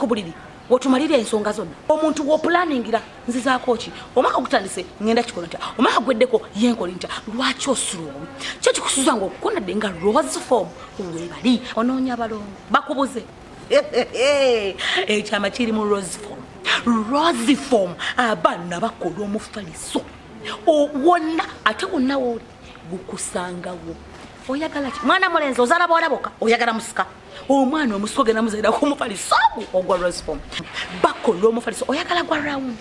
Kati ku buliri wetumalira ensonga zonna, omuntu wopulaningira nzizaako ki, omwaka gutandise ngenda kikola ntya, omwaka gweddeko yenkola ntya. Lwaki osula obubi? Kyo kikusuza nga okukonadde nga rose form webali onoonya abalongo bakubuze. Ekyama kiri mu rose form. Rose form abaana bakola omufaliso wonna, ate wonna wooli gukusangawo. Oyagala ki? Mwana mulenzi ozaala bawala bokka, oyagala musika? Omwana omusika ogenda muzaira ku mufaliso ogwa rose form. Bakola omufaliso, oyagala gwa round,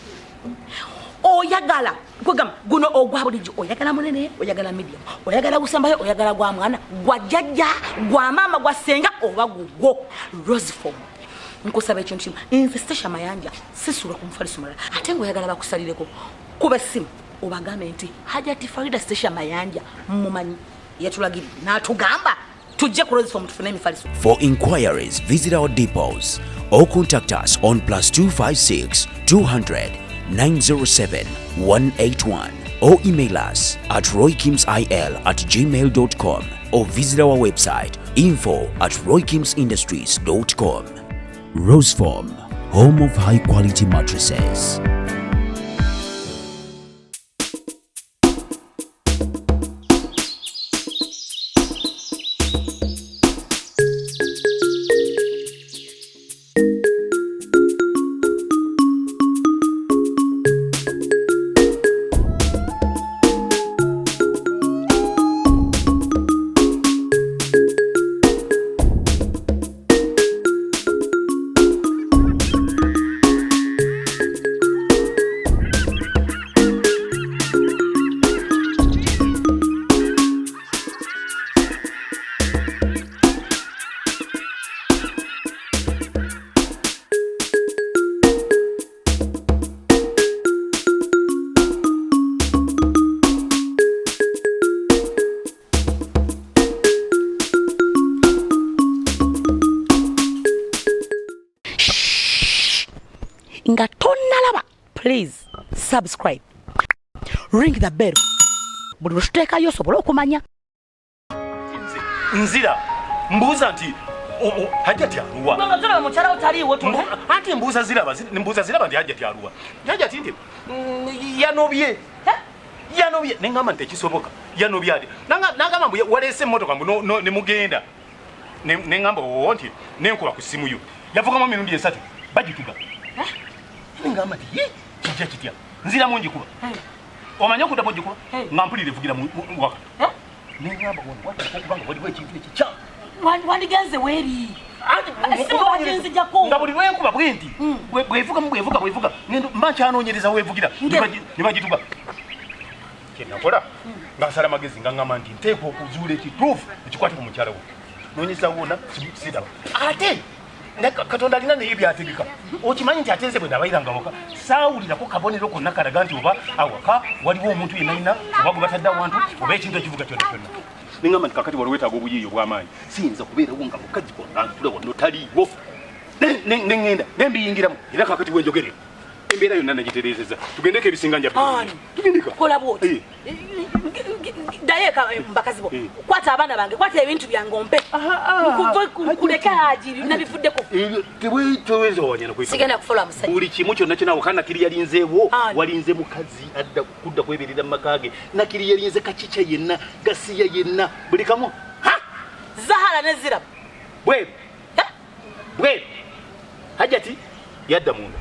oyagala kwegamba guno ogwa bulijjo, oyagala munene, oyagala medium, oyagala gusembayo, oyagala gwa mwana, gwa jjajja, gwa maama, gwa ssenga oba gugwo. Rose form, nkusaba ekintu kimu, nze Stasha Mayanja sisula ku mufaliso mulala. Ate ngaoyagala bakusalireko, kuba essimu obagambe nti Hajati Farida Stasha Mayanja mumanyi yatulagirire n'atugamba tujje ku Rose Form tufune emifaliso. For inquiries, visit our depots or contact us on +256 200 907 181 or email us at roykimsil@gmail.com or visit our website info@roykimsindustries.com. Roseform, home of high quality mattresses. Nga tonnalaba, please subscribe, ring the bell, buli lwe tuteekayo osobole okumanya. Nzira mbuuza nti Hajjati aluwa? Mukyala otaliiwo. Anti mbuuza ziraba, mbuuza ziraba nti Hajjati aluwa? Hajjati nti yanobye, yanobye. Neŋŋamba nti tekisoboka, yanobye ati? Nagamba mbu waleese emmotoka mbu ne mugenda. Neŋŋamba oo nti nenkuba ku ssimu yo yavugamu emirundi 3 bagituga. Neŋŋamba nti ye kijja kitya? Nziramu ngikuba, omanye okuddamu ogikuba nga mpulira evugira waka. Neŋŋamba wano wateeka okubanga waliwo ekintu ekikyamu. Wandigenze weeri. Anti Essimu waginzijjako. Nga buli lwenkuba bwe nti bwevugamu, bwevuga, bwevuga, mba nkyanoonyereza weevugira ne bagituga. Kyenakola nga nsala magezi, nga ŋŋamba nti nteekwa okuzuula ekituufu ekikwate ku mukyala we. Noonyeza wona siraba. Ate Katonda alina naye byategeka. Okimanyi nti ate nze bwe nabayiranga waka saawulirako kabonero konna kalaga nti oba awaka waliwo omuntu yenna yenna oba gwe batadde awantu oba ekintu ekivuga kyonna kyonna. Neŋŋamba nti kakati waliwo wetaaga obuyiiya obw'amaanyi, siyinza kubeerawo nga mukazi bwonna wano taliiwo. Neŋŋenda nembiyingiramu, era kakati wenjogerera embeera yonna nagitereezeza. Tugendeko, ebisinga nja Ani? Tugendeka. Kola bwoti, ddayo eka mubakazi bo. Kwata abaana bange, kwata ebintu byange ompe. Nkuve kuleka Haji, nabivuddeko. Tewezawanyana. Sigenda kufola musajja. Buli kimu kyonna kyonna awaka nakiri yalinzeewo. Ani? Walinze mukazi adda kudda kweberera mu maka ge, nakiri yalinze kakica yenna, gasiya yenna, buli kamu. Ha! Zahara ne Ziraba. Bweru bweru, Hajati yadda munda.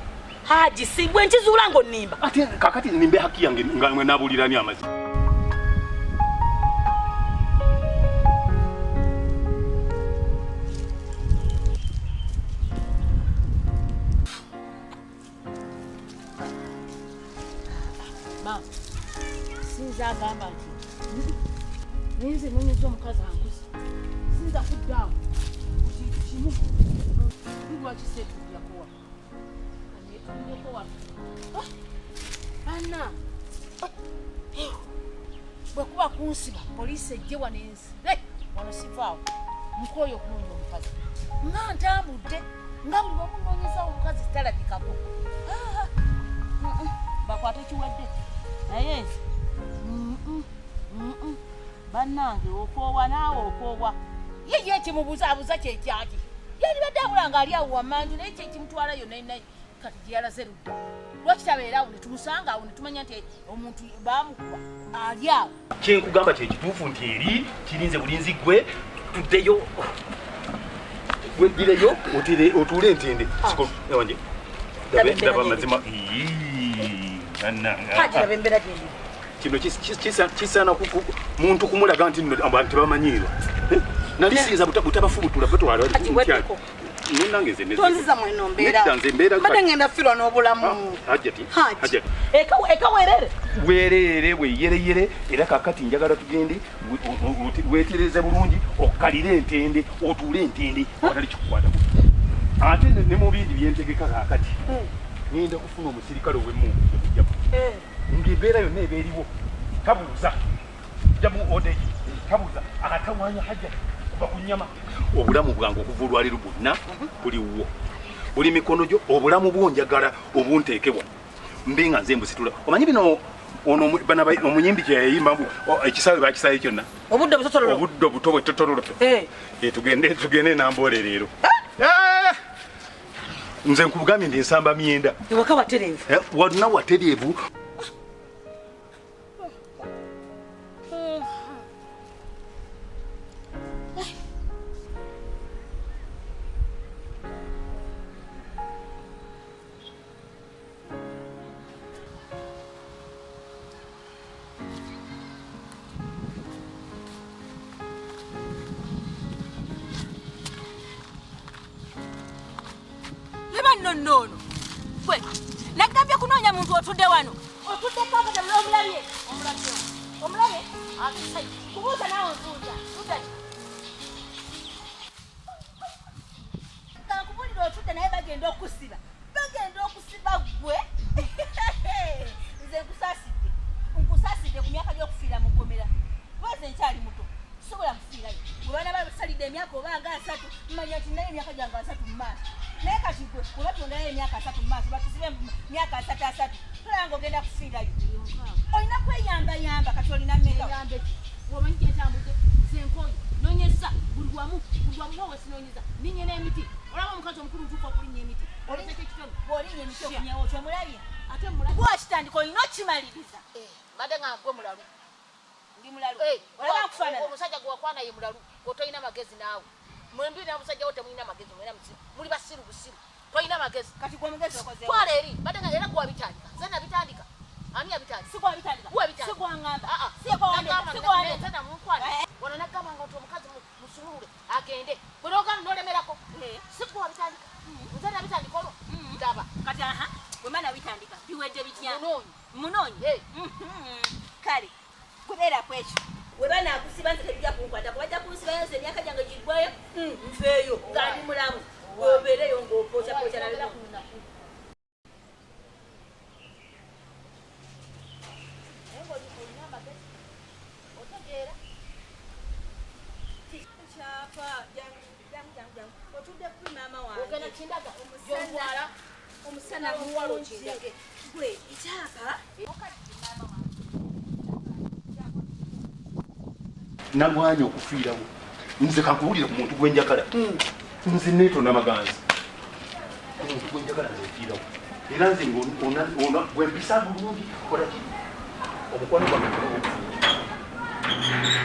Haji, si bwe nkizuula ng'onnimba. Ate kakati nimbe haki yange nga nabuulira ni amazima. Maama, sinza agamba nti ninze nonyeza omukazi ankuze, sinza kuddaawo ku kintu kimu. Lwaki seetulyako wano? Aneetulyeko wano. Anna, bwe kuba kunsiba, poliisi ejje wano ensibe wano, sivaawo. Nkooyo okunoonya omukazi nga ntambudde, nga buli wamu noonyezawo omukazi talabikako. Ah, Bakwate kiwedde, naye nze Bannange, okoowa naawe okoowa. Ye ye ekimubuzaabuza kyekyaki? Yalibadde abula nga ali awo wamanju naye kyekimutwalayo naye kati gyeyalaze ludda. Lwaki tabeera awo ne tumusanga awo ne tumanya nti omuntu baamukuba ali awo. Kyenkugamba kyekituufu nti eri kirinze bulinzi gwe tuddeyo weddireyo otuule entende. Ndaba mazima. Kino kisaana muntu kumulaga nti abantu tebamanyiirwa. Nali siyinza butabafubutula batwala. Nange nze tonziza mweno mbeera. Mbadde ngenda firwa n'obulamu. Hajjati. Hajjati. Eka weerere. Weerere weeyereyere era kaakati njagala tugende weetereze bulungi okkalire entende otuule entende awatali kikukwatako. Ate ne mu bindi byentegeka kaakati ngenda kufuna omusirikale ow'emmundu okujjako. Ng'embeera yonna eba eriwo tabuuza jamu odeji tabuuza atawaanya Hajjati kuva ku nnyama. Obulamu bwange okuva olwaleero bwonna buliwo buli mikono gyo obulamu bwo njagala obunteekebwa mbe nga nze mbusitula. Omanyi bino ono omuyimbi kye yayimba mbu ekisaawe bakisaaye kyonna obudde obutotololo obudde obuto bwe totololo. Tugende Namboole leero. Nze nkugambye ndi nsamba myenda. Ewaka watereevu. Wonna watereevu. Nno gwe nagambye kunoonya muntu otudde wano otudde paka omulabye omulabye kubuuza naawe nzuuza kankubulira otudde naye bagenda okusiba gwe nze nkusaasidde ku myaka gy'okufiira mu kkomera kuba nze nkyali muto sobola kufiirayo gwe baana basalidde emyaka oba nga 30 mmanya nti naye emyaka gyange 30 mu maaso naye kati gwe oba tuondayo emyaka 30 mu maaso batusibe myaka 33 tolaba ng'ogenda kufiirayo olina kweyambayamba kati olina mmeka omanyi gyentambudde nze nkoye nonyeza buli wamu wowe sinoonyeza ninye n'emiti olaba omukazi omukulu ntuuka okulinnya emiti bw'olinnya emiti okunyawo kyomulabye ate gwakitandika olina okimaliriza. Mbadde nga gwe mulalu ndi mulalu olaba nkufaanana omusajja gwe wakwana ye mulalu gwe tolina magezi naawe mwembi n'omusajja wo temulina magezi mwena muli basiru busiru tolina magezi kati gwe omugezi okozeewo twala eri mbadde nga era gwe wabitandika nze nabitandika ani yabitandika si gwabitandika si gwangamba si namunkwana wano nagamba nga nti omukazi musumulule agende gwe n'ogamba n'olemerako si gwe wabitandika nze nabitandika olwo ndaba kati aha bwe mba nabitandika biwedde bitya munoonyi kale kubeera ku ekyo we banaakusiba nze tebijja kunkwatako bajja kunsibayo nze emyaka gyange giggwayo nfeeyo nga ndi mulamu obeereyo ng'opookyapokya nabyo. Otudde kubi maama wange omusana mungi gwe ekyapa nagwanya okufiirawo nze kankuwulire ku muntu gwenjagala nze neetonda maganzi ku muntu gwenjagala nze nfiirawo era nze gwe mpisa bulungi kola ki omukwano gwange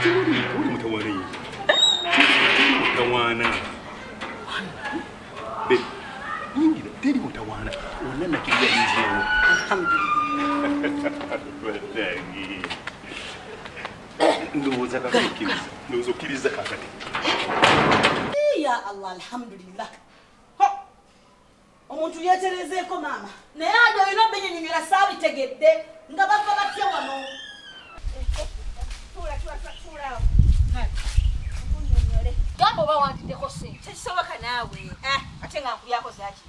tewali mutawaana ye mutawaana be yingira teri mutawaana onna nakirya nzeewo ndowooza kakati okkiriza ndowooza okkiriza kakati. Ya Allah alhamdulillah. Omuntu yeeterezeeko maama naye ajo olina obenyinyonyola saabitegedde nga bava batya wano. Tuula awo nkunyonyole gamba oba wandiddeko ssente tekisoboka naawe ate nga nkulyako zaki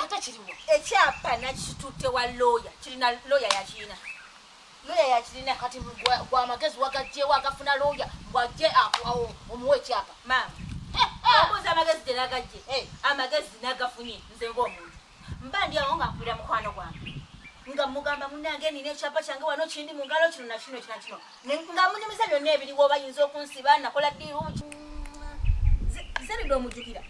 ate kiriwa ekyapa nakitutte wa looya kirina looya yakirina looya yakirina kati gwa amagezi wagajjewo agafuna looya ngwajje omuwa ekyapa maama obuuza amagezi gye nagajje amagezi nagafunye nze ng'omuntu mba ndi awo nga nkubira mukwano gwange nga mugamba munnange nina ekyapa kyange wano kindi mu ngalo kino na kino kino kino nga munyumiza byonna ebiriwo bayinza okunsiba nakola ddiiru Zerida omujjukira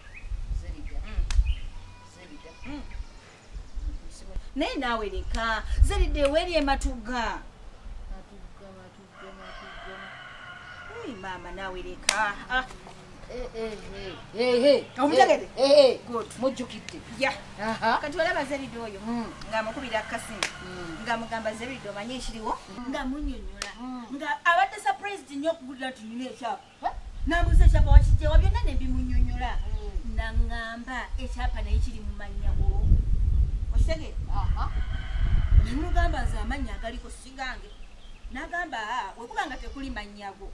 Naye naawe leka zeridde eweri ematuga. Matugga, matugga, matugga. Hey, maama naawe leka. Ah, Omutegedde? Good. Mujjukidde. Ya. Aha. Kati olaba Zeridde oyo ng'amukubira kasimu ng'amugamba Zeridde omanye ekiriwo nga munyonyola nga abadde surprised nnyo okuwulira nti nina ekyapa nambuuza ekyapa wakijjawa byonna ne mbimunyonyola naŋŋamba ekyapa naye kiri mu mannya go okitegere Aha. nemugamba nze amannya agaliko si gange nagamba "Ah, wekuba nga tekuli mannya go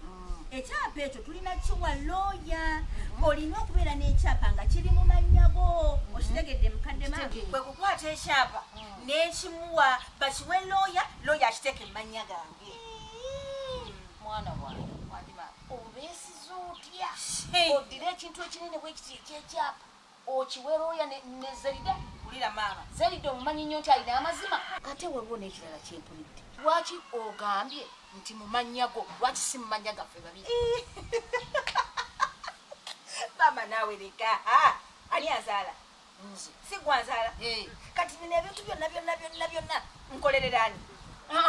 ekyapa ekyo tulina kiwa looya olina okubeera n'ekyapa nga kiri mu mannya go okitegedde mukadde maama Kitegedde. kwe kukwata ekyapa n'ekimuwa bakiwe looya looya akiteeke mu mannya gange Mwana wange obeesiza otya Hey. oddire ekintu ekinene bwekiti ekyekyapa okiwe looya ne Zerida? Wulira maama. Zerida omumanyi nnyo nti alina amazima. Ate waliwo n'ekirala kyempulidde, lwaki ogambye nti mu mannya go, lwaki si mu mannya gaffe babiri? Maama naawe leka. Ah, ani azaala? Nze. Si gwanzaala? Eh. Kati bino ebintu byonna byonna byonna byonna nkolererani?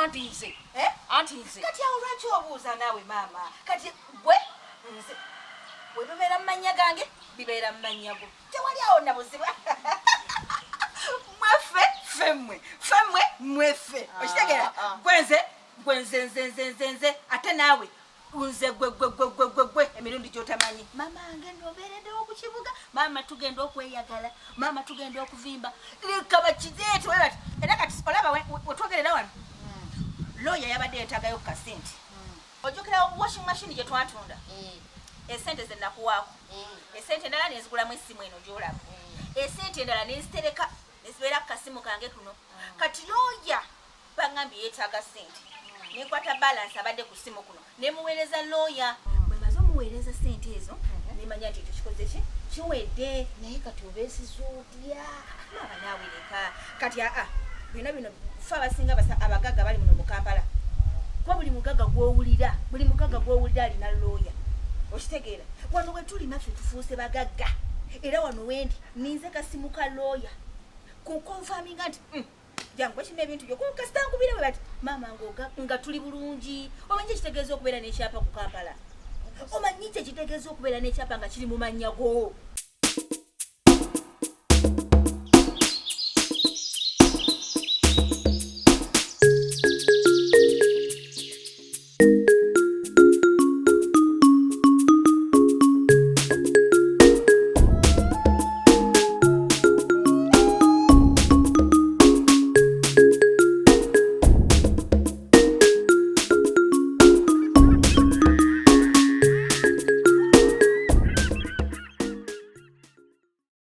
Anti nze. Eh? Anti nze. Kati awo lwaki obuuza naawe maama? Kati gwe nze bwe bibeera mu mannya gange bibeera mu mannya go, tewali awo na buzibu. Mweffe femmwe femmwe mweffe, okitegeera? Ah, ah. Gwe nze gwe nze nze nze nze nze ate naawe nze gwe gwe gwe gwe gwe gwe emirundi gy'otamanyi. Maama wange nobeereddewo ku kibuga, maama tugenda okweyagala, maama tugenda okuvimba, leka bakireete we bati. Era kati olaba wetwogerera wano looya yabadde yeetaagayo ku kasente. Ojjukira washing machine gye twatunda? Esente ze nakuwaako, esente endala nenzigulamu essimu eno gy'olaba, esente endala nenzitereka nezibeera ku kasimu kange kuno. Kati looya baŋŋambye yeetaaga sente, nenkwata balance abadde ku ssimu kuno nemuweereza looya. Bwe maze omuweereza sente ezo nemanya nti ekyo kikoze ki, kiwedde. Naye kati obeesiza otya? Maama naawe leka. Kati aa bino bino fe abasinga abagagga bali muno mu Kampala, kuba buli mugagga gw'owulira, buli mugagga gw'owulira alina looya, okitegeera? Wano we tuli naffe tufuuse bagagga, era wano wendi ninze kasimu ka looya kuconfirminga nti jangu bakina ebintu byo kasita nkubira bwe bati maama nga tuli bulungi. Omanyi kyekitegeeza okubeera n'ekyapa ku Kampala? Omanyi kyekitegeeza okubeera n'ekyapa nga kiri mu mannya go?